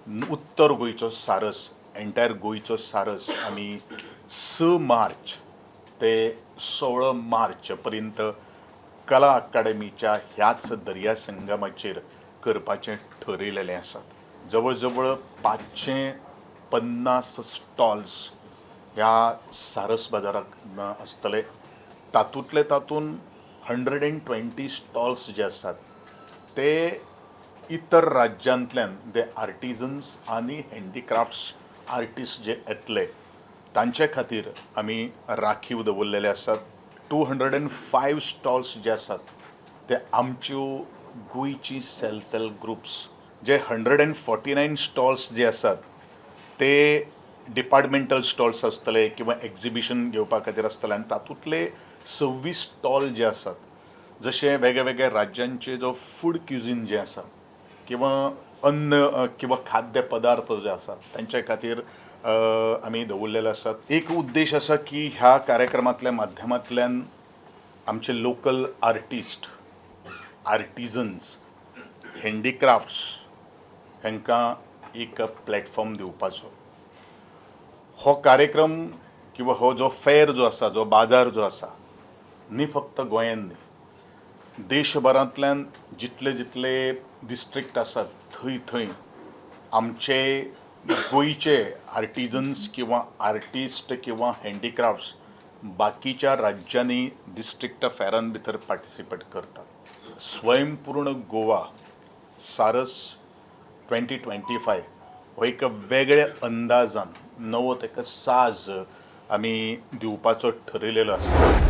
उत्तर गोंयचो सारस, एंटायर गोंयचो सारस आमी 6 मार्च ते 16 मार्च पर्यंत कला अकादमीच्या ह्याच दर्या संगमाचेर करपाचें ठरयलेलें आसा. जवळ जवळ 550 स्टॉल्स ह्या सारस बाजाराक आसतले. तातूंतले तातूंत 120 स्टॉल्स जे आसात ते इतर राज्यांतल्यान जे आर्टिजन्स आनी हँडीक्राफ्ट्स आर्टिस्ट जे येतले तांचे खातीर आमी राखीव दवरलेले आसात. 205 स्टॉल्स जे आसात ते आमच्यो गोंयची सेल्फ हेल्प ग्रुप्स, जे 149 स्टॉल्स जे आसात ते डिपार्टमेंटल स्टॉल्स आसतले किंवा एक्झिबिशन घेवपा खातीर आसतले आनी तातूंतले 26 स्टॉल जे आसात, जशे वेगळे वेगळे राज्यांचे जो फूड क्युझीन जे आसा किंवा अन्न किंवा खाद्य पदार्थ जे आसात तांचे खातीर आमी दवरलेले आसात. एक उद्देश आसा की ह्या कार्यक्रमांतल्या माध्यमांतल्यान आमचे लोकल आर्टिस्ट, आर्टिजन्स, हँडीक्राफ्ट्स हांकां एक प्लॅटफॉर्म दिवपाचो. हो कार्यक्रम किंवा हो जो फेर जो आसा, जो बाजार जो आसा, न्ही फक्त गोंयान न्ही, देशभरांतल्यान जितले जितले डिस्ट्रिक्ट आसात थंय थंय आमचे गोंयचे आर्टिजन्स किंवा आर्टिस्ट किंवा हँडीक्राफ्ट्स बाकीच्या राज्यांनी डिस्ट्रिक्ट फेरान भितर पार्टिसिपेट करतात. स्वयंपूर्ण गोवा सारस 2025 हो एक वेगळ्या अंदाजान नवो ताका साज आमी दिवपाचो ठरयलेलो आसा.